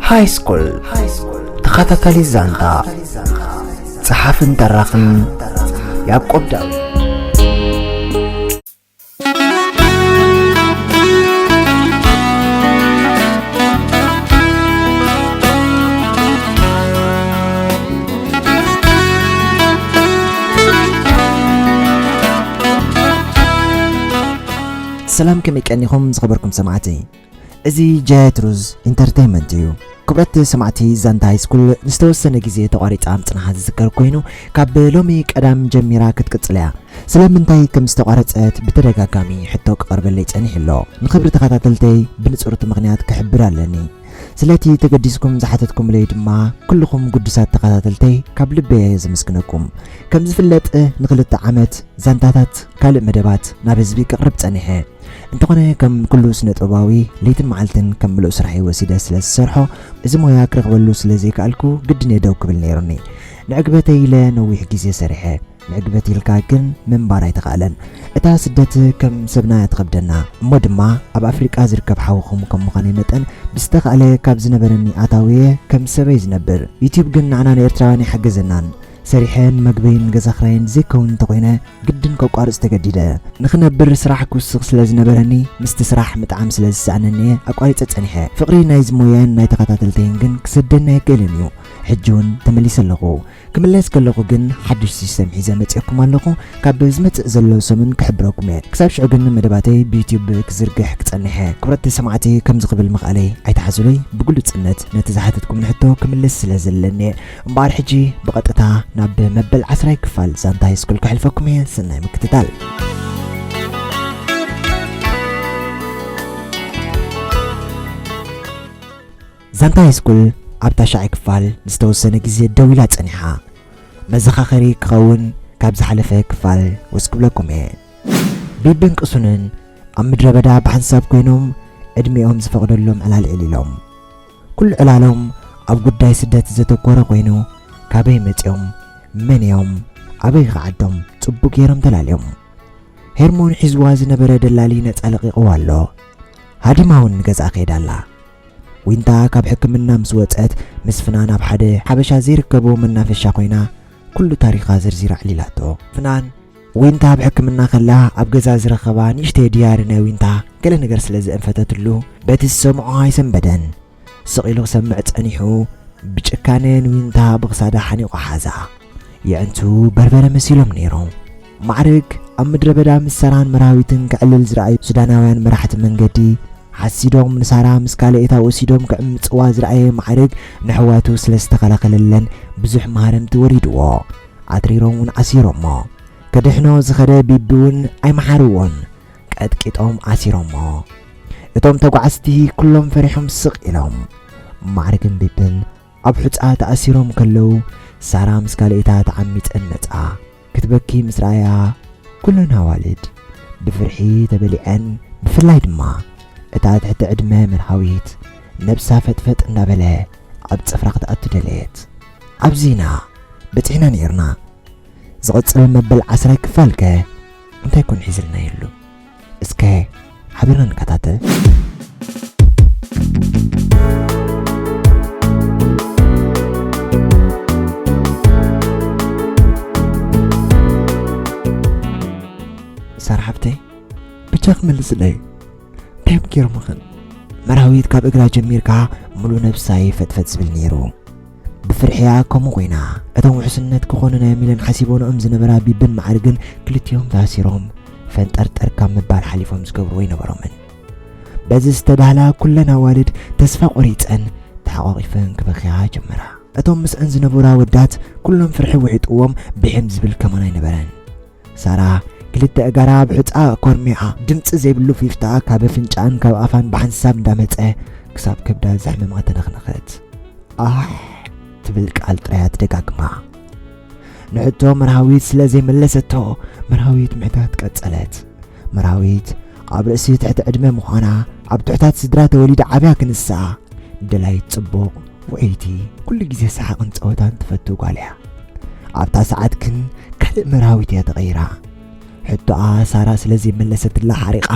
ሃይ ስኩል ተኸታታሊ ዛንታ፣ ጸሓፍን ተራኽን ያዕቆብ ዳዊት። ሰላም፣ ከመይ ቀኒኹም ዝኸበርኩም ሰማዕቲ? እዚ ጀት ሩዝ ኢንተርቴይንመንት እዩ። ክቡራት ሰማዕቲ፣ ዛንታ ሃይ ስኩል ንዝተወሰነ ግዜ ተቋሪጻ ምጽንሓ ዝዝከር ኮይኑ፣ ካብ ሎሚ ቀዳም ጀሚራ ክትቅጽል እያ። ስለምንታይ ከም ዝተቋረጸት ብተደጋጋሚ ሕቶ ክቐርበለይ ጸኒሑ ኣሎ። ንኽብሪ ተኸታተልተይ ብንጹር እቲ ምኽንያት ክሕብር ኣለኒ። ስለቲ ተገዲስኩም ዝሓተትኩምለይ ድማ፣ ኩልኹም ግዱሳት ተኸታተልተይ ካብ ልበ እየ ዘመስግነኩም። ከም ዝፍለጥ፣ ንኽልተ ዓመት ዛንታታት ካልእ መደባት ናብ ህዝቢ ክቕርብ ጸኒሐ። እንተኾነ፣ ከም ኩሉ ስነ ጥበባዊ፣ ለይትን መዓልትን ከም ምሉእ ስራሐይ ወሲደ ስለ ዝሰርሖ፣ እዚ ሞያ ክረኽበሉ ስለ ዘይከኣልኩ፣ ግድን እየ ደው ክብል ነይሩኒ። ንዕግበተይ ኢለ ነዊሕ ግዜ ሰሪሐ። ንዕግበት ኢልካ ግን ምንባር ኣይተኻእለን። እታ ስደት ከም ሰብና እያ ትኸብደና። እሞ ድማ፣ ኣብ ኣፍሪቃ ዝርከብ ሓውኹም ከም ምዃነይ መጠን፣ ብዝተኻእለ ካብ ዝነበረኒ ኣታዊየ ከም ሰበይ ዝነብር። ዩትዩብ ግን ንዓና ንኤርትራውያን ኣይሓገዘናን። ሰሪሐ ንመግበይን ገዛ ክራይን ዘይከውን እንተኾይነ፣ ግድን ከቋርጽ ተገዲደ። ንኽነብር ስራሕ ክውስኽ ስለ ዝነበረኒ፣ ምስቲ ስራሕ ምጥዓም ስለ ዝሰኣነኒ እየ ኣቋሪጸ ጸኒሐ። ፍቕሪ ናይዚ ሞያን ናይ ተኸታተልተይን ግን ክሰደኒ ኣይክእልን እዩ። ሕጂ እውን ተመሊሰ ኣለኹ። ክምለስ ከለኹ ግን ሓድሽ ሲስተም ሒዘ መጺኦኩም ኣለኹ። ካብ ዝመጽእ ዘሎ ሰሙን ክሕብረኩም እየ። ክሳብ ሽዑ ግን መደባተይ ብዩትዩብ ክዝርግሕ ክጸንሕ እየ። ክቡራት ሰማዕቲ፣ ከምዚ ክብል ምኽኣለይ ኣይትሓዙለይ። ብግሉጽነት ነቲ ዝሓተትኩምኒ ሕቶ ክምልስ ስለ ዘለኒ እየ። እምበኣር ሕጂ ብቐጥታ ናብ መበል ዓስራይ ክፋል ዛንታ ሃይ ስኩል ከሕልፈኩም እየ። ሰናይ ምክትታል። ዛንታ ሃይ ስኩል ኣብ ታሽዓይ ክፋል ንዝተወሰነ ግዜ ደው ኢላ ጸኒሓ። መዘኻኸሪ ክኸውን ካብ ዝሓለፈ ክፋል ወስ ክብለኩም እየ። ቢብን ቅሱንን ኣብ ምድረ በዳ ብሓንሳብ ኮይኖም ዕድሚኦም ዝፈቕደሎም ዕላል ዕሊሎም። ኩሉ ዕላሎም ኣብ ጉዳይ ስደት ዘተኮረ ኮይኑ፣ ካበይ መጺኦም፣ መን እዮም፣ ኣበይ ከ ዓዶም ጽቡቕ ገይሮም ተላልዮም። ሄርሞን ሒዝዋ ዝነበረ ደላሊ ነጻ ለቒቕዋ ኣሎ። ሃዲማ እውን ንገዝኣ ከይዳ ኣላ። ዊንታ ካብ ሕክምና ምስ ወጸት፣ ምስ ፍናን ኣብ ሓደ ሓበሻ ዘይርከቦ መናፈሻ ኮይና፣ ኩሉ ታሪኻ ዘርዚራ ኣዕሊላቶ። ፍናን፣ ዊንታ ኣብ ሕክምና ከላ ኣብ ገዛ ዝረኸባ ንእሽተይ ድያሪ ናይ ዊንታ ገለ ነገር ስለ ዘእንፈተትሉ፣ በቲ ዝሰምዖ ኣይሰንበደን። ስቕ ኢሉ ክሰምዕ ጸኒሑ፣ ብጭካነ ንዊንታ ብኽሳዳ ሓኒቑ ሓዛ። የዕንቱ በርበረ መሲሎም ነይሮም። ማዕርግ ኣብ ምድረ በዳ ምስ ሳራን መርሃዊትን ክዕልል ዝረኣዩ ሱዳናውያን መራሕቲ መንገዲ፣ ሓሲዶም ንሳራ ምስ ካልኤታ ወሲዶም ክዕምጽዋ ዝረኣየ ማዕርግ፣ ንሕዋቱ ስለ ዝተኸላኸለለን ብዙሕ ማህረምቲ ወሪድዎ። ኣትሪሮም እውን ኣሲሮሞ። ከድሕኖ ዝኸደ ቢቢ እውን ኣይመሓርዎን። ቀጥቂጦም ኣሲሮሞ። እቶም ተጓዓዝቲ ኩሎም ፈሪሖም ስቕ ኢሎም። ማዕርግን ቢብን ኣብ ሑጻ ተኣሲሮም ከለዉ፣ ሳራ ምስ ካልኤታ ተዓሚጸን መጻ። ክትበኪ ምስ ረኣያ፣ ኩለን ኣዋልድ ብፍርሒ ተበሊዐን። ብፍላይ ድማ እታ ትሕቲ ዕድመ መርሃዊት፣ ነብሳ ፈጥፈጥ እንዳበለ ኣብ ጽፍራ ክትኣቱ ደለየት። ኣብዚ ኢና በጺሕና ነይርና። ዝቕጽል መበል ዓስራይ ክፋል ከ እንታይ ኮን ሒዝልና የሉ? እስከ ሓቢርና ንከታተል። ሳራ ሓፍተይ፣ ብቻ ክመልስለይ። እንታይ እዮም ገይሮምኽን? መርሃዊት ካብ እግራ ጀሚርካ ሙሉእ ነብሳይ ፈጥፈጥ ዝብል ነይሩ። ብፍርሕያ ከምኡ ኮይና፣ እቶም ውሕስነት ክኾኑና እዮም ኢለን ሓሲቦንኦም ዝነበራ ቢብን ማዕርግን ክልቲኦም ተኣሲሮም ፈንጠርጠር ካብ ምባል ሓሊፎም ዝገብርዎ ኣይነበሮምን። በዚ ዝተባህላ ኩለን ኣዋልድ ተስፋ ቆሪጸን ተሓቋቒፈን ክበኽያ ጀመራ። እቶም ምስአን ዝነበሩ ኣወዳት ኩሎም ፍርሒ ውሒጥዎም ብሕም ዝብል ከማን ኣይነበረን። ሳራ ክልተ ኣእጋራ ብሑጻ ኮርሚዓ፣ ድምጺ ዘይብሉ ፊፍታ ካብ ኣፍንጫኣን ካብ ኣፋን ብሓንሳብ እንዳመጸ ክሳብ ከብዳ ዘሕመማ ተነኽነኸት። ኣሕ ትብል ቃል ጥራያ ትደጋግማ። ንሕቶ መርሃዊት ስለ ዘይመለሰቶ፣ መርሃዊት ምሕታት ቀጸለት። መርሃዊት ኣብ ርእሲ ትሕቲ ዕድመ ምዃና፣ ኣብ ትሑታት ስድራ ተወሊዳ ዓብያ ክንሳ፣ ደላይት ጽቡቕ፣ ውዕይቲ፣ ኩሉ ግዜ ሰሓቕን ጸወታን ትፈቱ ጓል እያ። ኣብታ ሰዓት ግን ካልእ መርሃዊት እያ ተቐይራ። ሕቶኣ ሳራ ስለ ዘይመለሰትላ ሓሪቓ፣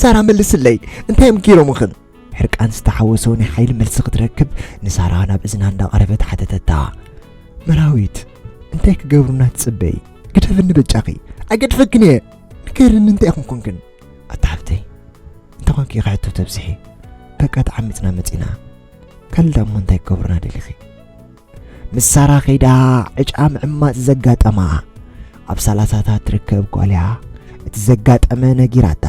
"ሳራ መልስለይ፣ እንታይ እዮም ገይሮምኽን?" ሕርቃን ዝተሓወሶ ናይ ሓይሊ መልሲ ክትረክብ ንሳራ ናብ እዝና እንዳቐረበት ሓተተታ። መራዊት፣ እንታይ ክገብሩና ትጽበዪ? ግደፍኒ በጃኺ። ኣይገድፈክን እየ። ንገርኒ እንታይ ኢኹም ኮንክን? ኣታ ሓብተይ፣ እንተ ኾንኪ ኢኺ ሕቶ ተብዝሒ። በቃ ተዓሚጽና መጺና። ካልእ ደኣ እሞ እንታይ ክገብሩና ደሊኺ? ምስ ሳራ ከይዳ ዕጫ ምዕማጽ ዘጋጠማ ኣብ ሰላሳታት ትርከብ ጓል እያ። እቲ ዘጋጠመ ነጊራታ።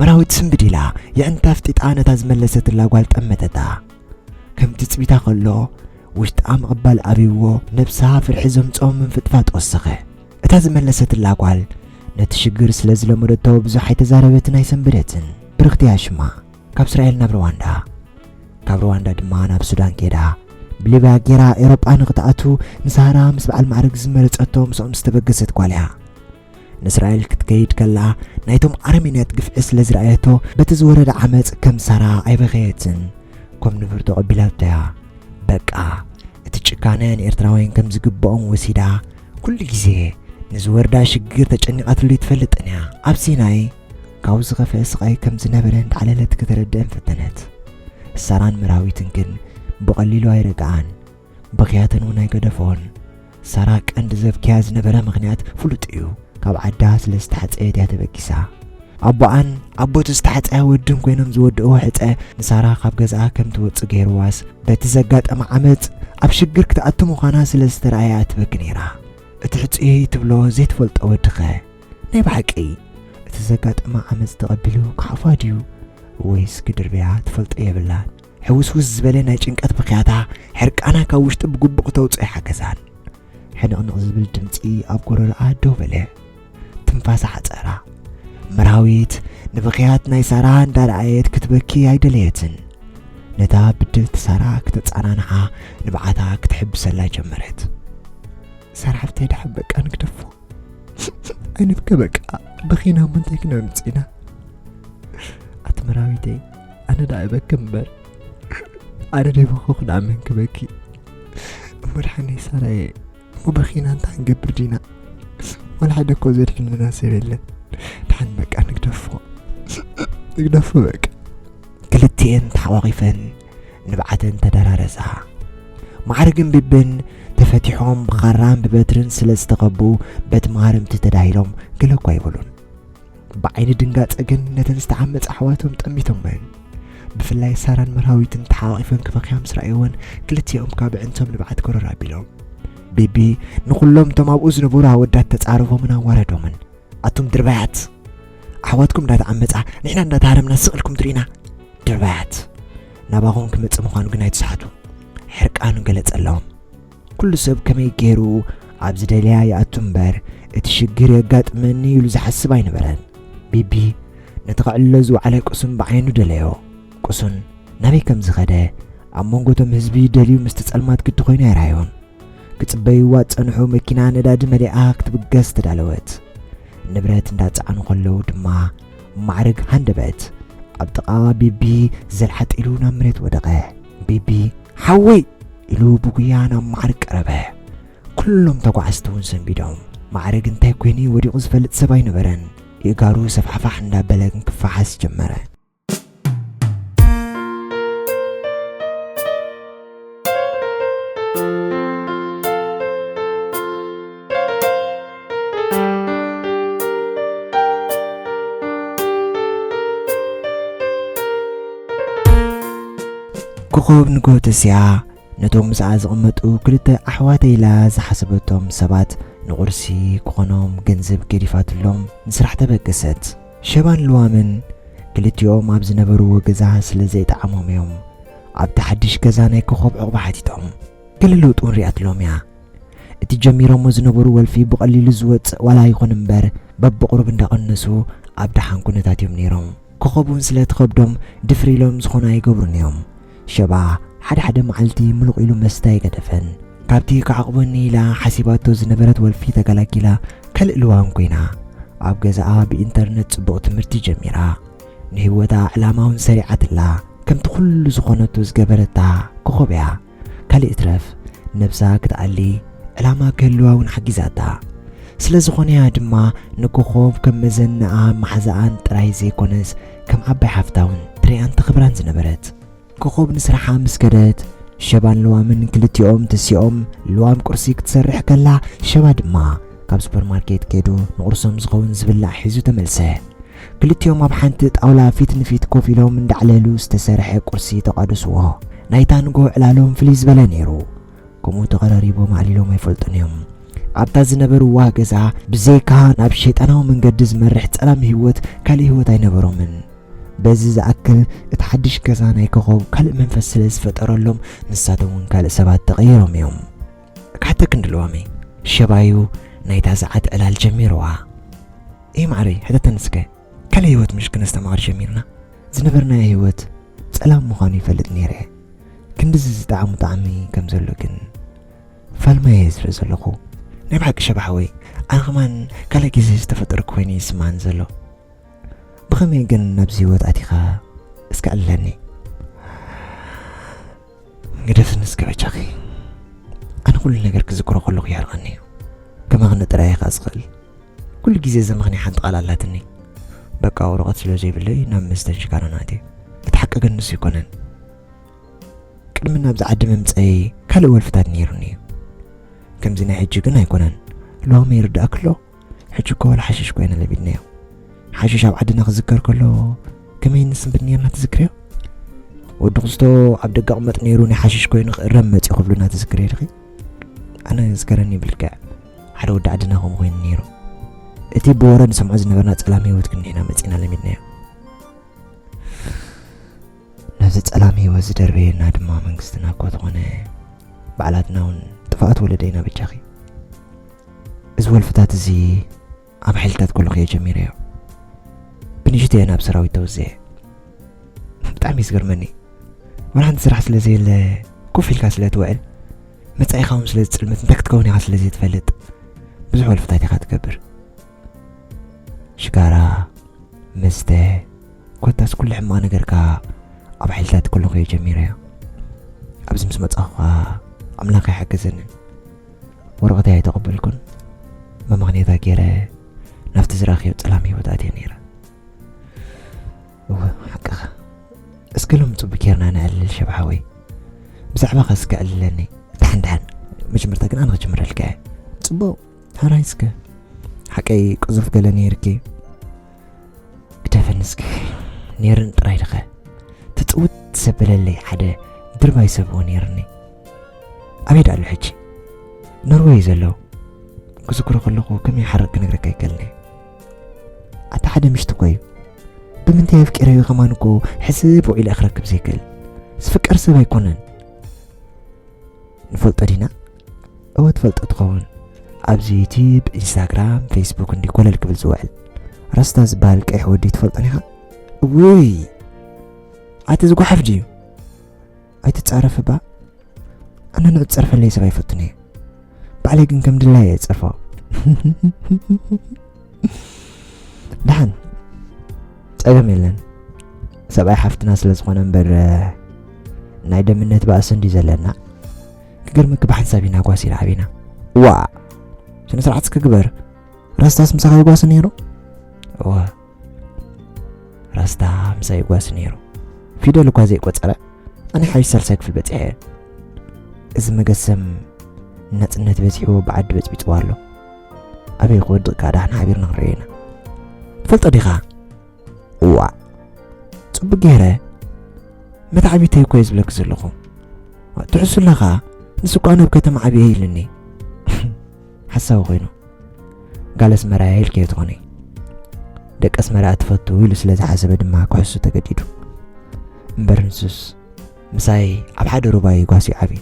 መራዊት ስንብድ ኢላ የዕንታ ኣፍጢጣ ነታ ዝመለሰትላ ጓል ጠመተታ። ከም ትጽቢታ ከሎ ውሽጣ ምቕባል ኣብይዎ ነብሳ ፍርሒ ዘምጽኦ ምንፍጥፋጥ ወሰኸ። እታ ዝመለሰትላ ጓል ነቲ ሽግር ስለ ዝለመደቶ ብዙሕ ኣይተዛረበትን ኣይሰንበደትን። ብርኽቲ እያ ሽማ። ካብ እስራኤል ናብ ሩዋንዳ፣ ካብ ሩዋንዳ ድማ ናብ ሱዳን ከይዳ ብሊብያ ጌራ ኤውሮጳ ንኽትኣቱ ንሳራ ምስ በዓል ማዕረግ ዝመረጸቶ ምስኦም ዝተበገሰት ጓል እያ። ንእስራኤል ክትከይድ ከላ ናይቶም ኣረሜንያት ግፍዒ ስለ ዝረኣየቶ በቲ ዝወረደ ዓመጽ ከም ሳራ ኣይበኸየትን። ከም ንብር ተቐቢላቶ እያ። በቃ እቲ ጭካነ ንኤርትራውያን ከም ዝግብኦም ወሲዳ ኩሉ ግዜ ንዝወርዳ ሽግር ተጨኒቓትሉ ኣይትፈልጥን እያ። ኣብ ሲናይ ካብኡ ዝኸፍአ ስቓይ ከም ዝነበረ እንዳዕለለት ከተረድአን ፈተነት። ሳራን መራዊትን ግን ብቐሊሉ ኣይረግኣን። ብኽያተን እውን ኣይገደፎን። ሳራ ቀንዲ ዘብክያ ዝነበረ ምኽንያት ፍሉጥ እዩ። ካብ ዓዳ ስለ ዝተሓጸየት እያ ተበጊሳ። ኣቦኣን ኣቦቱ ዝተሓጸያ ወድን ኮይኖም ዝወድእዎ ሕጸ ንሳራ ካብ ገዝኣ ከም ትወጽእ ገይርዋስ በቲ ዘጋጠመ ዓመጽ ኣብ ሽግር ክትኣቱ ምዃና ስለ ዝተረኣያ ትበኪ ነይራ። እቲ ሕጹየይ ትብሎ ዘይትፈልጦ ወድኸ? ናይ ብሓቂ እቲ ዘጋጠማ ዓመጽ ተቐቢሉ ክሓፋ ድዩ ወይስ ክድርብያ ትፈልጦ የብላን። ሕውስውስ ዝበለ ናይ ጭንቀት ብኽያታ ሕርቃና ካብ ውሽጢ ብግቡእ ክተውጽኦ ይሓገዛን። ሕንቕንቕ ዝብል ድምጺ ኣብ ጎረሮኣ ደው በለ። ትንፋሳ ሓጸራ። መራዊት ንብኽያት ናይ ሳራ እንዳረኣየት ክትበኪ ኣይደለየትን። ነታ ብድልቲ ሳራ ክተጻናንዓ ንብዓታ ክትሕብሰላ ጀመረት። ሳራ ሓፍተይ ደሓን በቃ ንግደፎ። ኣይንብከ በቃ፣ በኺና እሞ እንታይ ክነምጽእ ኢና? ኣቲ መራዊተይ፣ ኣነ ደኣ እበኪ እምበር፣ ኣነ ደይበኸኹ ደኣ መን ክበኪ? እሞ ደሓነይ ሳራየ፣ እሞ በኺና እንታይ ክንገብር ዲና? ዋላ ሓደ እኮ ዘድሕነና ሰብ የለን። ደሓን በቃ ንግደፎ፣ ንግደፎ በቃ። ክልቲኤን ተሓቋቒፈን ንብዓተን ተደራረሳ። ማዕርግን ቢቢን ተፈቲሖም ብኻራን ብበትርን ስለ ዝተቐብኡ በቲ መሃርምቲ ተዳሂሎም ገለ እኳ ኣይበሉን። ብዓይኒ ድንጋጸ ግን ነተን ዝተዓመጻ ኣሕዋቶም ጠሚቶመን። ብፍላይ ሳራን መርሃዊትን ተሓቋቒፈን ክበኽያ ምስ ረኣይወን ክልቲኦም ካብ ኣዕንቶም ንብዓት ጎረር ኣቢሎም። ቢቢ ንኹሎም እቶም ኣብኡ ዝነበሩ ኣወዳት ተጻረፎምን ኣዋረዶምን። ኣቱም ድርባያት! ኣሕዋትኩም እንዳተዓመጻ ንሕና እንዳተሃረምና ስቕ ኢልኩም ትርእዩና? ድርባያት! ናባኹም ክመጽእ ምዃኑ ግን ኣይትስሓቱ። ሕርቃኑ ገለጸሎም። ኩሉ ሰብ ከመይ ገይሩ ኣብ ዝደለያ ይኣቱ እምበር፣ እቲ ሽግር የጋጥመኒ ኢሉ ዝሓስብ ኣይነበረን። ቢቢ ነቲ ከዕልሎ ዝወዓለ ቅሱን ብዓይኑ ደለዮ። ቅሱን ናበይ ከም ዝኸደ፣ ኣብ መንጎ እቶም ህዝቢ ደልዩ ምስቲ ጸልማት ግዲ ኮይኑ ኣይረኣዮን። ክጽበይዋ ዝጸንሑ መኪና ነዳዲ መሊኣ ክትብገስ ተዳለወት። ንብረት እንዳጸዓኑ ከለዉ ድማ ማዕርግ ሃንደበት ኣብ ጥቓ ቢቢ ዘልሓጥ ኢሉ ናብ መሬት ወደቐ። ቢቢ፣ "ሓወይ!" ኢሉ ብጉያ ናብ ማዕርግ ቀረበ። ኩሎም ተጓዓዝቲ እውን ሰንቢዶም። ማዕርግ እንታይ ኮይኑ ወዲቑ ዝፈልጥ ሰብ ኣይነበረን። የእጋሩ ሰፋሕፋሕ እንዳበለ ክንክፋሓስ ጀመረ። ኮኾብ ንግሆ ተሲኣ ነቶም ምስኣ ዝቕመጡ ክልተ ኣሕዋተይ ኢላ ዝሓሰበቶም ሰባት ንቑርሲ ክኾኖም ገንዘብ ገዲፋትሎም ንስራሕ ተበገሰት። ሸባን ልዋምን ክልቲኦም ኣብ ዝነበርዎ ገዛ ስለ ዘይጠዓሞም እዮም ኣብቲ ሓድሽ ገዛ ናይ ኮኾብ ዕቑባ ሓቲቶም። ገለ ለውጢ እውን ሪኣትሎም እያ። እቲ ጀሚሮሞ ዝነበሩ ወልፊ ብቐሊሉ ዝወጽእ ዋላ ይኹን እምበር፣ በብቑሩብ እንዳቐነሱ ኣብ ደሓን ኩነታት እዮም ነይሮም። ኮኾብ እውን ስለ ትኸብዶም ድፍር ኢሎም ዝኾነ ኣይገብሩን እዮም። ሸባ ሓደ ሓደ መዓልቲ ምሉቕ ኢሉ መስተ ኣይገደፈን። ካብቲ ክዓቕበኒ ኢላ ሓሲባቶ ዝነበረት ወልፊ ተገላጊላ ካልእ ልዋም ኮይና፣ ኣብ ገዛኣ ብኢንተርነት ጽቡቕ ትምህርቲ ጀሚራ። ንህይወታ ዕላማ እውን ሰሪዓትላ። ከምቲ ኩሉ ዝኾነቶ ዝገበረታ ኮኾብ እያ። ካልእ ይትረፍ፣ ነብሳ ክትኣሊ ዕላማ ክህልዋ እውን ሓጊዛታ። ስለ ዝኾነ እያ ድማ ንኮኾብ ከም መዘናኣ መሓዛኣን ጥራይ ዘይኮነስ፣ ከም ዓባይ ሓፍታ እውን ትሪኣን ተኽብራን ዝነበረት። ኮኾብ ንስራሓ ምስ ከደት፣ ሸባን ልዋምን ክልቲኦም ተሲኦም፣ ልዋም ቁርሲ ክትሰርሕ ከላ፣ ሸባ ድማ ካብ ሱፐርማርኬት ከይዱ ንቑርሶም ዝኸውን ዝብላዕ ሒዙ ተመልሰ። ክልቲኦም ኣብ ሓንቲ ጣውላ ፊት ንፊት ኮፍ ኢሎም እንዳዕለሉ ዝተሰርሐ ቁርሲ ተቋደስዎ። ናይታ ንግሆ ዕላሎም ፍልይ ዝበለ ነይሩ። ከምኡ ተቐራሪቦም ኣዕሊሎም ኣይፈልጡን እዮም። ኣብታ ዝነበርዋ ገዛ ብዘይካ ናብ ሸይጣናዊ መንገዲ ዝመርሕ ጸላም ህይወት ካልእ ህይወት ኣይነበሮምን። በዚ ዝኣክል እቲ ሓድሽ ገዛ ናይ ኮኾብ ካልእ መንፈስ ስለ ዝፈጠረሎም ንሳቶም እውን ካልእ ሰባት ተቐይሮም እዮም። ክሓተኪ እንድልዋመይ፣ ሸባዩ ናይታ ሰዓት ዕላል ጀሚርዋ። እይ ማዕረይ፣ ሕተተኒ እስከ፣ ካልእ ህይወት ምሽ ክነስተማቕር ጀሚርና? ዝነበርናዮ ህይወት ጸላም ምዃኑ ይፈልጥ ነይረ። ክንድዚ ዝጠዓሙ ጣዕሚ ከም ዘሎ ግን ፋልማየ ዝርኢ ዘለኹ። ናይ ብሓቂ ሸባሓወይ፣ ኣነ ኸማን ካልእ ግዜ ዝተፈጠርኩ ኮይኑ ይስማዓኒ ዘሎ። ብኸመይ ግን ናብዚ ህይወት ኣቲኻ እስከ ኣለኒ? ግደፍኒ እስከ በጃኺ። ኣነ ኩሉ ነገር ክዝክሮ ከለኹ የሕርቐኒ እዩ። ከማኽኒ ጥራይ እየ ኸኣ ዝኽእል። ኩሉ ግዜ ዘመኽንያ ሓንቲ ቃል ኣላትኒ። በቃ ወረቐት ስለ ዘይብለይ ናብ መስተን ሽጋራን ኣትየ። እቲ ሓቂ ግን ንሱ ኣይኮነን። ቅድሚ ናብዚ ዓዲ ምምጸይ ካልእ ወልፍታት ነይሩኒ እዩ። ከምዚ ናይ ሕጂ ግን ኣይኮነን። ሎሚ ይርዳእክሎ። ሕጂ እኮ ወላ ሓሽሽ ኮይና ለሚድናዮ። ሓሽሽ ኣብ ዓድና ክዝከር ከሎ ከመይ ንስንብድ ነርና ትዝክርዮ? ወዲ ክስቶ ኣብ ደገ ቅመጥ ነይሩ ናይ ሓሽሽ ኮይኑ ክእረም መጺኡ ክብሉና ትዝክርዮ ዲኺ? ኣነ ዝዝከረኒ ይብልካ ሓደ ወዲ ዓድና ከምኡ ኮይኑ ነይሩ። እቲ ብወረ ንሰምዖ ዝነበርና ጸላም ህይወት ክንሕና መጺና ለሚድናዮ። ነዚ ጸላም ህይወት ዝደርበየና ድማ መንግስትና እኮ ተኾነ ባዕላትና እውን ጥፍኣት ወለደይና በጃኺ። እዚ ወልፍታት እዚ ኣብ ሓይልታት ከለኹ እየ ጀሚረዮ። ብንሽተይ እየ ናብ ሰራዊት ተወዚዐ። ብጣዕሚ እዩ ዝገርመኒ። ዋላ ሓንቲ ስራሕ ስለ ዘየለ ኮፍ ኢልካ ስለ ትውዕል መጻኢኻ እውን ስለ ዝጽልምት እንታይ ክትከውን ኢኻ ስለ ዘይትፈልጥ ብዙሕ ወልፍታት ኢኻ ትገብር። ሽጋራ፣ መስተ፣ ኮታስ ኩሉ ሕማቕ ነገርካ ኣብ ሓይልታት ከለኹ እየ ጀሚረዮ። ኣብዚ ምስ መጻኹ ኸኣ ኣምላኽ ኣይሓገዘንን። ወረቐተይ ኣይተቐበልኩን። መመኽንያታ ገይረ ናብቲ ዝረኣኽዮ ጸላም ህይወት ኣትየ ነይረ። እወ፣ ሓቅኻ። እስከ ሎም ጽቡቅ ጌርና ነዕልል ሸብሓወይ። ብዛዕባኻ እስከ ዕልለኒ። ደሓን ደሓን። መጀመርታ ግን ኣነ ክጅምረልካ እየ። ጽቡቅ። ሕራይ እስከ። ሓቀይ ቅዙፍ ገለ ነይርኪ። ግደፈኒ እስኪ። ነይርን ጥራይ ድኸ? ትጽውት ትሰበለለይ ሓደ ድርባይ ሰብ እዎ ነይርኒ። ኣበይ ደኣ ኣሎ ሕጂ? ኖርወይ እዩ ዘሎ። ክዝክሮ ከለኹ ከመይ ሓርቕ ክነግረካ ኣይክእልን እየ። ኣታ ሓደ ምሽቲ እኮ እዩ። ብምንታይ ኣፍቂረዮ ከማን እኮ ሕስብ ውዒለ ክረክብ ዘይክእል። ዝፍቀር ሰብ ኣይኮነን። ንፈልጦ ዲና? እወ ትፈልጦ ትኸውን። ኣብዚ ዩቲዩብ፣ ኢንስታግራም፣ ፌስቡክ እንዲ ኮለል ክብል ዝውዕል ረስታ ዝበሃል ቀይሕ ወዲ ትፈልጦ ዲኻ? እውይ! ኣቲ ዝጓሓፍ ድዩ? ኣይትጻረፍ እባ። ኣነ ንዑ ዝጸርፈለይ ሰብ ኣይፈቱን እየ። ባዕለይ ግን ከም ድላይ እየ ዝጸርፎ። ደሓን፣ ጸገም የለን። ሰብኣይ ሓፍትና ስለ ዝኾነ እምበር፣ ናይ ደምነት ባእሲ እንድዩ ዘለና። ክገርመኪ ብሓንሳብ ኢና ጓሲና ዓቢና። ዋእ! ስነ ስርዓት እስኪ ግበር። ራስታስ ምሳኻ ይጓሲ ነይሩ? እወ፣ ራስታ ምሳይ ይጓሲ ነይሩ። ፊደል እኳ ዘይቆጸረ፣ ኣነ ሓይሽ ሳልሳይ ክፍል በጺሐ እየ። እዚ መገሰም ናጽነት በጺሕዎ ብዓዲ በጽቢጽዎ ኣሎ። ኣበይ ክወድቕ ከኣ ደሓን ሓቢርና ክንርእዮ ኢና። ትፈልጦ ዲኻ? እዋእ፣ ጽቡቅ ገይረ መታዕቢተይ እኮ እየ ዝብለኪ ዘለኹ። ትሕሱላ ከኣ፣ ንሱ እኳ ናብ ከተማ ዓብየ ኢሉኒ። ሓሳዊ ኮይኑ። ጋል ኣስመራ እየ ኢልክዮ ትኾኒ። ደቂ ኣስመራ ትፈቱ ኢሉ ስለ ዝሓሰበ ድማ ክሕሱ ተገዲዱ። እምበር ንሱስ ምሳይ ኣብ ሓደ ሩባ እዩ ጓስዩ ዓብዩ።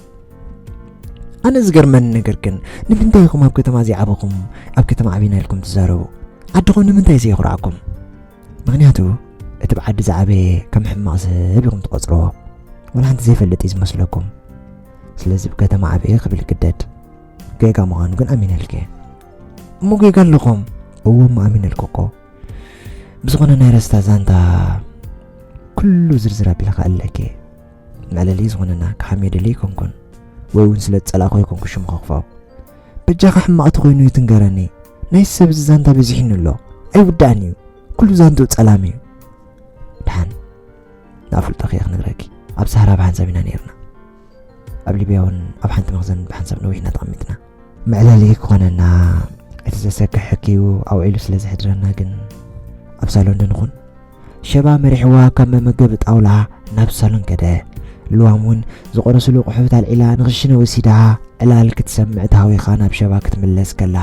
ኣነ ዝገርመኒ ነገር ግን፣ ንምንታይ ኢኹም ኣብ ከተማ ዘይዓበኹም ኣብ ከተማ ዓቢና ኢልኩም ትዛረቡ? ዓድኹም ንምንታይ ዘየኹርዓኩም? ምኽንያቱ እቲ ብዓዲ ዝዓበየ ከም ሕማቕ ሰብ ኢኹም ትቖጽርዎ። ዋላ ሓንቲ ዘይፈልጥ እዩ ዝመስለኩም። ስለዚ ብከተማ ዓብየ ክብል ይግደድ። ጌጋ ምዃኑ ግን ኣሚነልኪ እየ። እሞ ጌጋ ኣለኹም? እወ እሞ ኣሚነልኩ እኮ። ብዝኾነ ናይ ረስታ ዛንታ ኩሉ ዝርዝር ኣቢለ ክኣልለኪ እየ። መዕለሊ ዝኾነና ክሓምዮ ደልየ ኣይኮንኩን፣ ወይ እውን ስለ ዝጸላእኹ ኣይኮንኩ ሽሙ ከኽፍኦ። በጃኻ ሕማቕ ተኾይኑ ይትንገረኒ። ናይ ሰብ እዚ ዛንታ በዚሑኒ ኣሎ። ኣይውዳእን እዩ። ኩሉ ዛንትኡ ጸላም እዩ። ደሓን፣ ንኣፍልጦኺ እየ ክነግረኪ። ኣብ ሳህራ ብሓንሳብ ኢና ነይርና። ኣብ ሊብያ እውን ኣብ ሓንቲ መኽዘን ብሓንሳብ ነዊሕና ተቐሚጥና። መዕለሊ ክኾነና እቲ ዘሰክሕ ሕክዩ ኣውዒሉ ስለ ዘሕድረና ግን ኣብ ሳሎን ዶ ንኹን? ሸባ መሪሕዋ ካብ መመገቢ ጣውላ ናብ ሳሎን ከደ። ልዋም እውን ዝቆረስሉ ኣቑሑት ኣልዒላ ንኽሽነ ወሲዳ ዕላል ክትሰምዕ ተሃዊኻ ናብ ሸባ ክትምለስ ከላ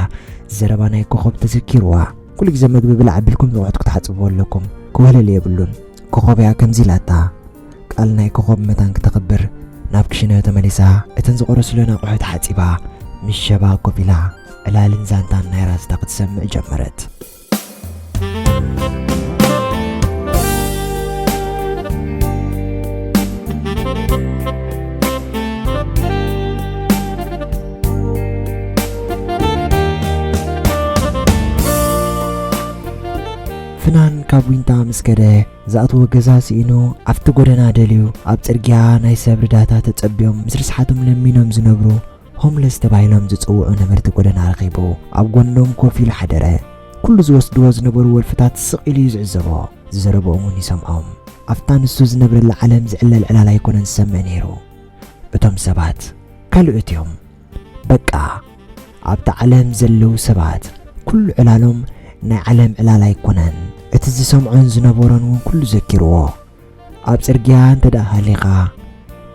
ዘረባ ናይ ኮኾብ ተዘኪርዋ። ኩሉ ግዜ መግቢ ብላዕ ኣቢልኩም ዝቑሑት ክትሓጽብዎ ኣለኩም፣ ክውህለል የብሉን። ኮኾብ እያ ከምዚ ኢላታ። ቃል ናይ ኮኾብ መታን ክተኽብር ናብ ክሽነ ተመሊሳ እተን ዝቆረስለን ኣቑሑት ሓጺባ ምስ ሸባ ኮፍ ኢላ ዕላልን ዛንታን ናይ ራስታ ክትሰምዕ ጀመረት። ፍናን ካብ ዊንታ ምስ ከደ ዝኣትዎ ገዛ ስኢኑ ኣብቲ ጎደና ደልዩ ኣብ ጽርግያ ናይ ሰብ ርዳታ ተጸብዮም ምስ ርስሓቶም ለሚኖም ዝነብሩ ሆምለስ ተባሂሎም ዝጽውዑ ነበርቲ ጎደና ረኺቡ ኣብ ጎኖም ኮፍ ኢሉ ሓደረ። ኩሉ ዝወስድዎ ዝነበሩ ወልፍታት ስቕ ኢሉ እዩ ዝዕዘቦ። ዝዘረብኦም እውን ይሰምዖም። ኣብታ ንሱ ዝነብረላ ዓለም ዝዕለል ዕላል ኣይኮነን ዝሰምዕ ነይሩ። እቶም ሰባት ካልኦት እዮም። በቃ ኣብታ ዓለም ዘለዉ ሰባት ኩሉ ዕላሎም ናይ ዓለም ዕላል ኣይኮነን። እቲ ዝሰምዖን ዝነበሮን እውን ኩሉ ዘኪርዎ። ኣብ ጽርግያ እንተ ደኣ ሃሊኻ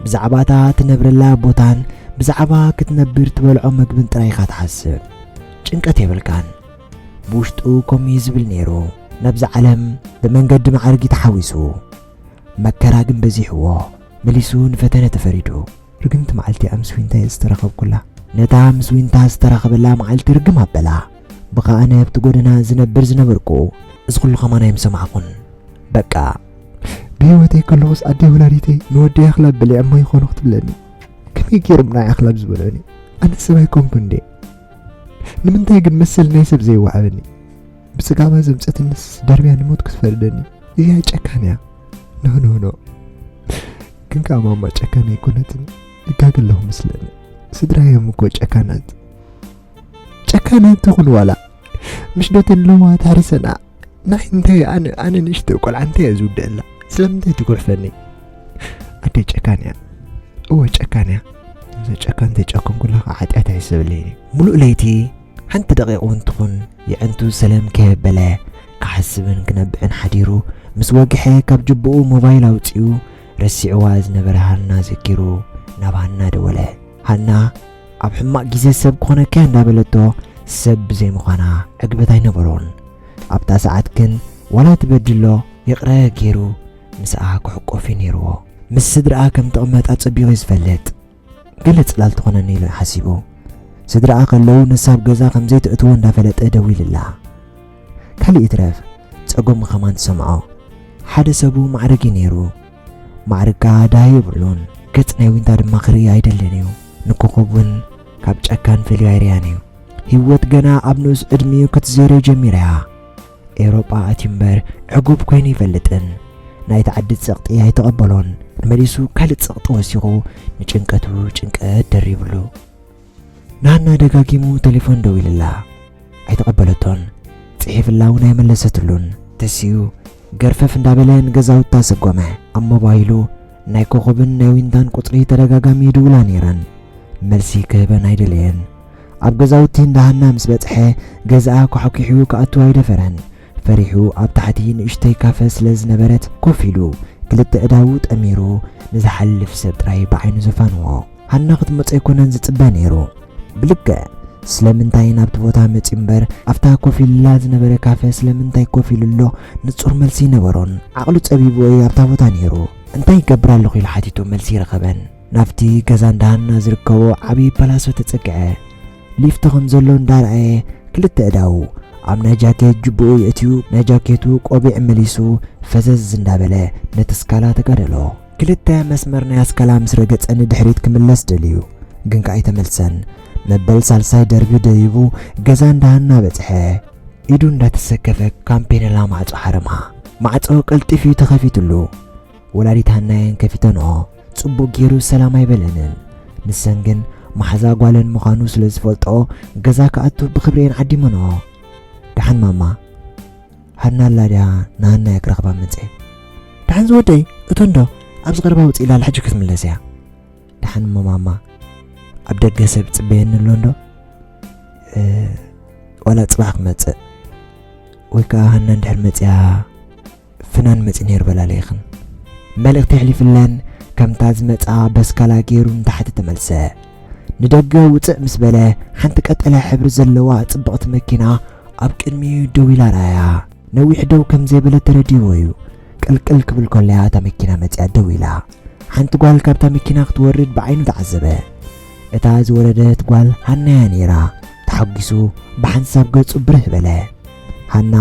ብዛዕባ እታ ትነብረላ ቦታን ብዛዕባ ክትነብር ትበልዖ መግብን ጥራይ ኢኻ ትሓስብ። ጭንቀት የብልካን። ብውሽጡ ከምኡ እዩ ዝብል ነይሩ። ናብዛ ዓለም ብመንገዲ ማዕርጊ ተሓዊሱ መከራ ግን በዚሕዎ መሊሱ ንፈተነ ተፈሪዱ። ርግምቲ መዓልቲ እያ ምስ ዊንታ እየ ዝተራኸብኩላ። ነታ ምስ ዊንታ ዝተራኸበላ መዓልቲ ርግም ኣበላ። ብኸኣ ነብቲ ጎደና ዝነብር ዝነበርኩ እዚ ኩሉ ከማን ኣይምሰማዕኩን። በቃ ብህይወተይ ከለኹስ ኣደይ ወላዲተይ ንወደይ ኣኽላብ በሊዐሞ ይኾኑ ክትብለኒ። ከመይ ገይሮም ናይ ኣኽላብ ዝበልዑኒ? ኣነ ሰብ ኣይኮንኩ እንዴ? ንምንታይ ግን መሰል ናይ ሰብ ዘይወሃበኒ? ብጽጋባ ዘምጸትንስ ደርብያ ንሞት ክትፈርደኒ? እዚኣ ጨካን እያ። ኖ፣ ኖ፣ ኖ። ግን ከኣ ማማ ጨካን ኣይኮነትን። ይጋገ ኣለኹ መስለኒ። ስድራ እዮም እኮ ጨካናት። ጨካናት ትኹን ዋላ። ምሽ ዶ ተን ሎማ ተሃሪሰና? ናይ እንታይ ኣነ፣ ኣነ ንእሽቶ ቆልዓ እንታይ እየ ዝውድአላ? ስለምንታይ ትጉሕፈኒ? ኣደይ ጨካን እያ። እወ ጨካን እያ። እዛ ጨካን ተጨከንኩላ ከዓ ሓጢኣት ኣይሰብለይን እዩ። ሙሉእ ለይቲ ሓንቲ ደቂቕ እውን ትኹን የዕንቱ ሰለም ከየበለ ክሓስብን ክነብዕን ሓዲሩ ምስ ወግሐ ካብ ጅብኡ ሞባይል ኣውጺኡ ረሲዕዋ ዝነበረ ሃና ዘኪሩ ናብ ሃና ደወለ። ሃና ኣብ ሕማቕ ግዜ ሰብ ክኾነካ እንዳበለቶ ሰብ ብዘይምዃና ዕግበት ኣይነበሮን። ኣብታ ሰዓት ግን ዋላ ትበድሎ ይቕረ ገይሩ ምስኣ ክሕቆፍ እዩ ነይርዎ። ምስ ስድርኣ ከም ትቕመጥ ኣጸቢቑ እዩ ዝፈልጥ። ገለ ጽላል ትኾነኒ ኢሉ ሓሲቡ። ስድርኣ ከለዉ ንሳ ኣብ ገዛ ከም ዘይትእትዎ እንዳፈለጠ ደዊልላ። ካልእ ይትረፍ ጸገሙ ከማን ትሰምዖ። ሓደ ሰቡ ማዕረግ እዩ ነይሩ። ማዕርግ ከኣ ደሃይ የብሉን። ገጽ ናይ ዊንታ ድማ ክርኢ ኣይደልን እዩ። ንኮኾብ እውን ካብ ጨካን ፈልዩ ኣይርያን እዩ። ህይወት ገና ኣብ ንኡስ ዕድሚኡ ክትዘይሮ ጀሚራ እያ። ኤውሮጳ ኣትዩ እምበር ዕጉብ ኮይኑ ይፈልጥን ናይቲ ዓዲ ጸቕጢ ኣይተቐበሎን። መሊሱ ካልእ ጸቕጢ ወሲኹ ንጭንቀቱ ጭንቀት ደሪብሉ። ንሃና ደጋጊሙ ቴሌፎን ደዊልላ። ኣይተቐበለቶን። ጽሒፍላ እውን ኣይመለሰትሉን። ተሲኡ ገርፈፍ እንዳበለ ንገዛውታ ሰጎመ። ኣብ ሞባይሉ ናይ ኮኾብን ናይ ዊንታን ቁጽሪ ተደጋጋሚ ይድውላ ነይረን። መልሲ ክህበን ኣይደለየን። ኣብ ገዛውቲ እንዳ ሃና ምስ በጽሐ ገዛኣ ኳሕኲሑ ክኣቱ ኣይደፈረን። ፈሪሑ ኣብ ታሕቲ ንእሽተይ ካፈ ስለ ዝነበረት ኮፍ ኢሉ ክልተ እዳዉ ጠሚሩ ንዝሓልፍ ሰብ ጥራይ ብዓይኑ ዘፋንዎ። ሃና ክትመጾ ኣይኮነን ዝጽበ ነይሩ። ብልክዕ ስለምንታይ ናብቲ ቦታ መጺኡ እምበር ኣብታ ኮፍ ኢሉላ ዝነበረ ካፈ ስለምንታይ ኮፍ ኢሉ ኣሎ ንጹር መልሲ ኣይነበሮን። ዓቕሉ ጸቢብዎ እዩ ኣብታ ቦታ ነይሩ። እንታይ ይገብር ኣለኹ ኢሉ ሓቲቱ መልሲ ኣይረኸበን። ናብቲ ገዛ እንዳ ሃና ዝርከቦ ዓብዪ ፓላሶ ተጸግዐ። ሊፍት ከም ዘሎ እንዳረኣየ ክልተ እዳዉ ኣብ ናይ ጃኬት ጅብኡ የእትዩ ናይ ጃኬቱ ቆቢዕ መሊሱ ፈዘዝ እንዳበለ ነቲ ስካላ ተጋደሎ። ክልተ መስመር ናይ ኣስካላ ምስ ረገጸ ንድሕሪት ክምለስ ደልዩ ግን ከኣ ኣይተመልሰን። መበል ሳልሳይ ደርቢ ደይቡ ገዛ እንዳ ሃና በጽሐ። ኢዱ እንዳተሰከፈ ካምፔነላ ማዕጾ ሓረማ። ማዕጾ ቀልጢፉ ተኸፊትሉ። ወላዲት ሃናየን ከፊተንኦ ጽቡቕ ገይሩ ሰላም ኣይበለንን። ንሰን ግን መሓዛ ጓለን ምዃኑ ስለ ዝፈልጥኦ ገዛ ክኣቱ ብኽብሪ'የን ዓዲመንኦ። ደሓን ማማ፣ ሃና ኣላ ድያ ንሃናየ ክረኽባ መጸ? ደሓን ዝወደይ፣ እቶ እንዶ፣ ኣብዚ ቀረባ ውፅእ ኢላ፣ ሕጂ ክትምለስ እያ። ደሓን እሞ ማማ፣ ኣብ ደገ ሰብ ይፅበየኒ ኣሎ እንዶ? እ፣ ዋላ ፅባሕ ክመፅእ ወይ ከዓ ሃና እንድሕር መፅያ፣ ፍናን መፂ ነይሩ በላለይኽን። መልእኽቲ የሕሊፍለን፣ ከምታ ዝመፃ በስካላ ገይሩ ንታሕቲ ተመልሰ። ንደገ ውፅእ ምስ በለ፣ ሓንቲ ቀጠልያ ሕብሪ ዘለዋ ፅብቕቲ መኪና ኣብ ቅድሚኡ ደው ኢላ ረኣያ። ነዊሕ ደው ከም ዘይበለ ተረዲእዎ እዩ። ቅልቅል ክብል ከሎ እያ እታ መኪና መፂኣ ደው ኢላ። ሓንቲ ጓል ካብታ መኪና ክትወርድ ብዓይኑ ተዓዘበ። እታ ዝወረደት ጓል ሃና እያ ነይራ። ተሓጒሱ ብሓንሳብ ገፁ ብርህ በለ። ሃና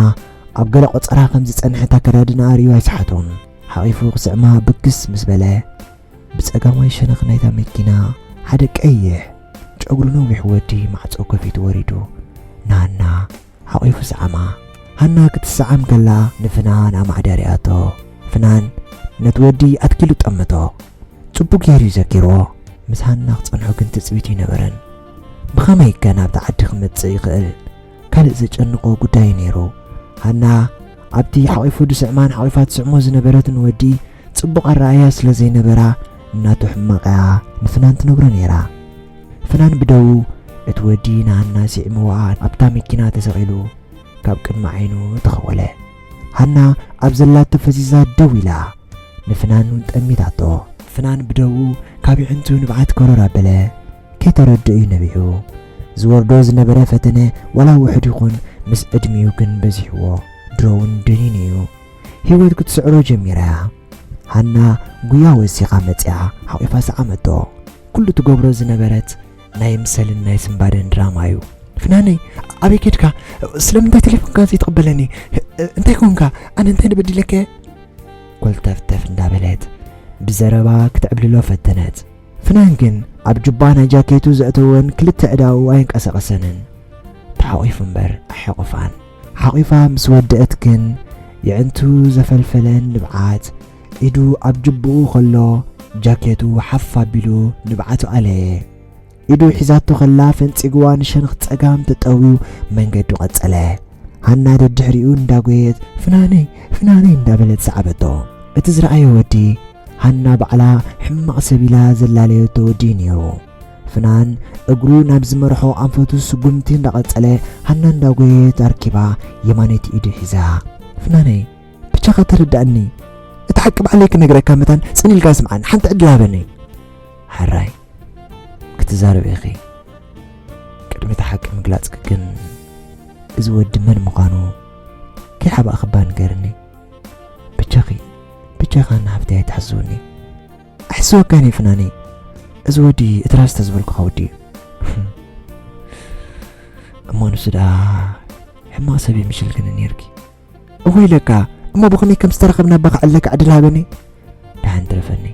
ኣብ ገለ ቆጸራ ከም ዝጸንሐት ኣከዳድናኣ ርእዩ ኣይሰሓቶን። ሓቒፉ ክስዕማ ብግስ ምስ በለ፣ ብጸጋማይ ሸነኽ ናይታ መኪና ሓደ ቀይሕ ጨጉሩ ነዊሕ ወዲ ማዕጾ ከፊቱ ወሪዱ ንሃና ሓቒፉ ሰዓማ። ሃና ክትሰዓም ከላ ንፍናን ኣማዕዳሪኣቶ። ፍናን ነቲ ወዲ ኣትኪሉ ጠመቶ። ጽቡቕ ገይሩ እዩ ዘኪርዎ። ምስ ሃና ክጸንሖ ግን ትጽቢት ኣይነበረን። ብኸመይ ከ ናብቲ ዓዲ ክመጽእ ይኽእል? ካልእ ዘጨንቖ ጉዳይ እዩ ነይሩ። ሃና ኣብቲ ሓቒፉ ዝስዕማን ሓቒፋ ትስዕሞ ዝነበረትን ወዲ ጽቡቕ ኣረኣእያ ስለ ዘይነበራ፣ እናቱ ሕማቕ እያ ንፍናን ትነግሮ ነይራ። ፍናን ብደዉ እቲ ወዲ ንሃና ስዒምዋ ኣብታ መኪና ተሰቒሉ ካብ ቅድሚ ዓይኑ ተኸወለ። ሃና ኣብ ዘላቶ ፈዚዛ ደው ኢላ። ንፍናን እውን ጠሚታቶ። ፍናን ብደዉ ካብ የዕንቱ ንብዓት ከረር ኣበለ። ከይተረድኦ እዩ ነቢዑ። ዝወርዶ ዝነበረ ፈተነ ዋላ ውሑድ ይኹን፣ ምስ ዕድሚኡ ግን በዚሕዎ። ድሮ እውን ደኒኑ እዩ። ህይወት ክትስዕሮ ጀሚራ እያ። ሃና ጉያ ወሲኻ መጺኣ ሓቒፋ ሰዓመቶ። ኩሉ ትገብሮ ዝነበረት ናይ ምሰልን ናይ ስንባደን ድራማ እዩ። ፍናነይ፣ ኣበይ ኬድካ? ስለምንታይ ቴሌፎንካ ዘይትቕበለኒ? እንታይ ኮንካ? ኣነ እንታይ ንበዲለከ? ኮልተፍተፍ እንዳበለት ብዘረባ ክትዕብልሎ ፈተነት። ፍናን ግን ኣብ ጁባ ናይ ጃኬቱ ዘእተወን ክልተ ኣእዳዉ ኣየንቀሳቐሰንን። ተሓቒፉ እምበር ኣሕቑፋን። ሓቒፋ ምስ ወደአት ግን የዕንቱ ዘፈልፈለን ንብዓት ኢዱ ኣብ ጅብኡ ከሎ ጃኬቱ ሓፍ ኣቢሉ ንብዓቱ ኣለየ። ኢዱ ሒዛቶ ከላ ፈንጺግዋ ንሸነኽ ጸጋም ተጠውዩ መንገዱ ቀጸለ። ሃና ደድሕሪኡ እንዳጎየት፣ "ፍናነይ፣ ፍናነይ" እንዳበለት ሰዓበቶ። እቲ ዝረኣዮ ወዲ፣ ሃና ባዕላ ሕማቕ ሰብ ኢላ ዘላለየቶ ወዲ እዩ ነይሩ። ፍናን እግሩ ናብ ዝመርሖ ኣንፈቱ ስጉምቲ እንዳቐጸለ፣ ሃና እንዳጎየት ኣርኪባ የማነይቲ ኢዱ ሒዛ። "ፍናነይ፣ ብቻኻ ተረዳእኒ። እቲ ሓቂ ባዕለይ ክነግረካ መታን ጽን ኢልካ ስምዓኒ። ሓንቲ ዕድል ሃበኒ." "ሕራይ፣ ክትዛረቢ ኢኺ። ቅድሚ እቲ ሓቂ ምግላጽኪ ግን፣ እዚ ወዲ መን ምዃኑ ከይሓባእኽባ ንገርኒ። ብቻኺ፣ ብቻኻ ንሃፍተይ ኣይትሓስውኒ። ኣሕስወካን እየ ፍናነይ። እዚ ወዲ እቲ ራስታ ዝበልኩኻ ወዲ እዩ። እሞ ንሱ ደኣ ሕማቕ ሰብ እዩ ምሽልክኒ ነይርኪ። እወ ኢለካ፣ እሞ ብኸመይ ከም ዝተራኸብና እባ ክዕለካ ዕድል ሃበኒ። ደሓን ትረፈኒ።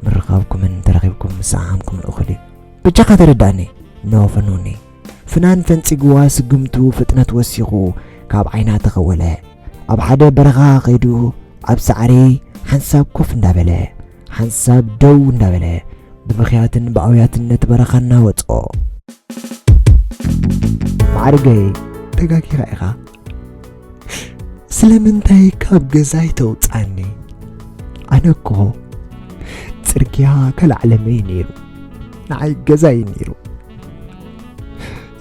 ምርኻብኩምን ተራኺብኩም ምስዓዓምኩምን እኹል እዩ። በጃኻ ተረዳእኒ። ኖ ፈኑኒ። ፍናን ፈንጺግዋ ስግምቱ ፍጥነት ወሲኹ ካብ ዓይና ተኸወለ። ኣብ ሓደ በረኻ ከይዱ ኣብ ሳዕሪ ሓንሳብ ኮፍ እንዳበለ፣ ሓንሳብ ደው እንዳበለ፣ ብብኽያትን ብኣውያትን ነቲ በረኻ እናወጾ። "ማዕርገይ፣ ተጋጊኻ ኢኻ። ስለምንታይ ካብ ገዛይ ተውጻኒ? ኣነ እኮ ጽርግያ ካልእ ዓለመይ ነይሩ። ንዓይ ገዛይ ነይሩ።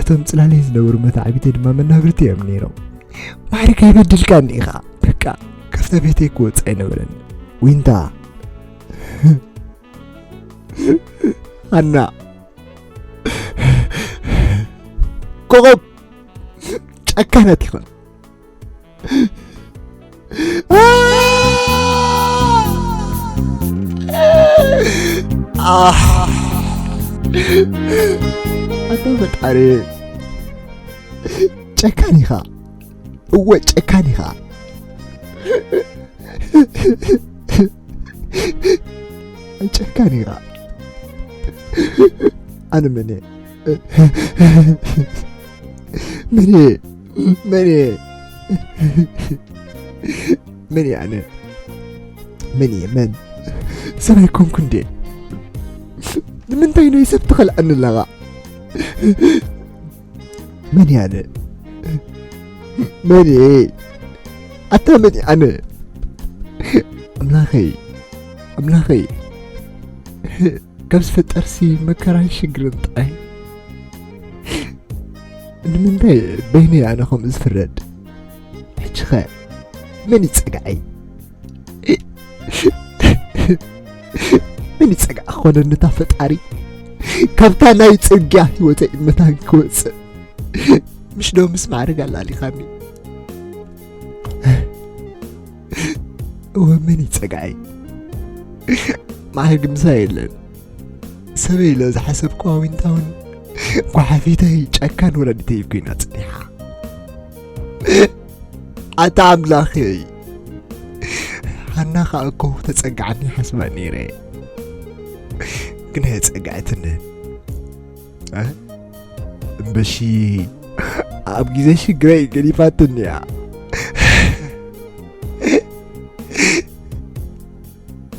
እቶም ጽላለይ ዝነበሩ መታዕቢተይ ድማ መናብርቲ እዮም ነይሮም። ማዕርገይ፣ በዲልካኒ ኢኻ። በቃ፣ ካብታ ቤተይ ክወጽእ ኣይነበረን። ዊንታ፣ ሃና፣ ኮኾብ፣ ጨካናት ኢኽን። ኣህ፣ ኣቶ ፈጣሪ፣ ጨካን ኢኻ። እወ፣ ጨካን ኢኻ። ጨካን ኢኻ። ኣነ መን እየ? መን እየ? መን እየ? መን እየ ኣነ? መን እየ? መን? ሰብ ኣይኮንኩ እንዴ? ንምንታይ ናይ ሰብ ትኸልኣኒ ኣለኻ? መን እየ ኣነ? መን እየ? ኣታ መን እየ ኣነ? ኣምላኸይ፣ ኣምላኸይ፣ ካብ ዝፈጠርሲ መከራን ሽግርን ጥራይ። ንምንታይ በይነይ ኣነ ከምኡ ዝፍረድ? ሕጂ ኸ መን ይጸግዓይ? መን ይጸግዓ ክኾነኒ እታ ፈጣሪ? ካብታ ናይ ጽርግያ ህይወተይ መታን ክወጽእ፣ ምሽ ዶ ምስ ማዕረግ ኣላሊኻኒ? እወ፣ መን ይጸግዓይ? ማዕረግ ምሳይ የለን። ሰበይ ኢለ ዝሓሰብኩዋ ዊንታውን ጓሓፊተይ ጨካን ወላዲተይ ኮይና ጸኒሓ። ኣታ ኣምላኸይ፣ ሃና ከኣ እኮ ተጸግዓኒ ሓስባ ነይረ፣ ግን ኣየጸግዐትንን። እ? እምበሺ ኣብ ግዜ ሽግረይ ገዲፋትኒ እያ።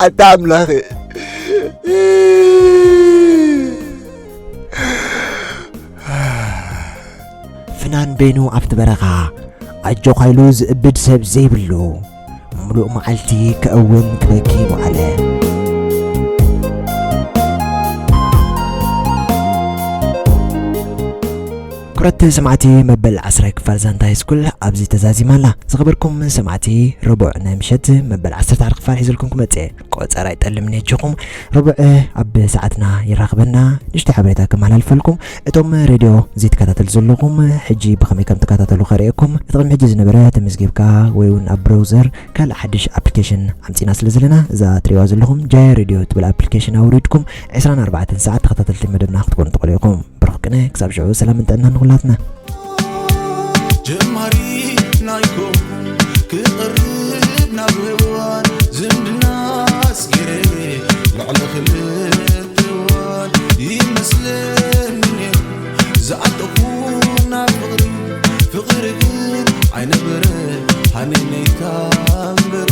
ኣታ ኣምላኸ። ፍናን በይኑ ኣብቲ በረኻ ኣጆኻ ኢሉ ዝእብድ ሰብ ዘይብሉ፣ ምሉእ መዓልቲ ከእውን ክበኪ ምዓለ። ክቡራት ሰማዕቲ፣ መበል ዓስራይ ክፋል ዛንታ ሃይስኩል ኣብዚ ተዛዚማ ኣላ። ዝኸበርኩም ሰማዕቲ፣ ረቡዕ ናይ ምሸት መበል ዓሰርተ ሓደ ክፋል ሒዘልኩም ክመጽእ እየ። ቆጸራ ኣይጠልምን እየ ኣጆኹም። ረቡዕ ኣብ ሰዓትና ይራኽበና፣ ንእሽተይ ሓበሬታ ከመሓላልፈልኩም። እቶም ሬድዮ ዘይትከታተሉ ዘለኹም፣ ሕጂ ብኸመይ ከም ትከታተሉ ከርእየኩም። እቲ ቅድሚ ሕጂ ዝነበረ ተመዝጊብካ ወይ እውን ኣብ ብራውዘር ካልእ ሓድሽ ኣፕሊኬሽን ኣምጺና ስለ ዘለና፣ እዛ ትርእይዋ ዘለኹም ጃያ ሬድዮ ትብል ኣፕሊኬሽን ኣውሪድኩም ዕስራን ኣርባዕተን ሰዓት ተኸታተልቲ መደብና ክትኮኑ ትኽእሉ ኢኹም። ብሩኽ ቅነ፣ ክሳብ ሽዑ ሰላምን ጥዕናን ንኹላትና። ጀማሪ ናይኮ ክቐርብ ናብ ሔዋን ዝምድና ኣስጊረ ልዕሊ ክልተ እዋን ይመስለኒ ነይሩ ዝኣተኹ ናብ ፍቕሪ። ፍቕሪ ግን ኣይነበረ ሃነነይታ እምበር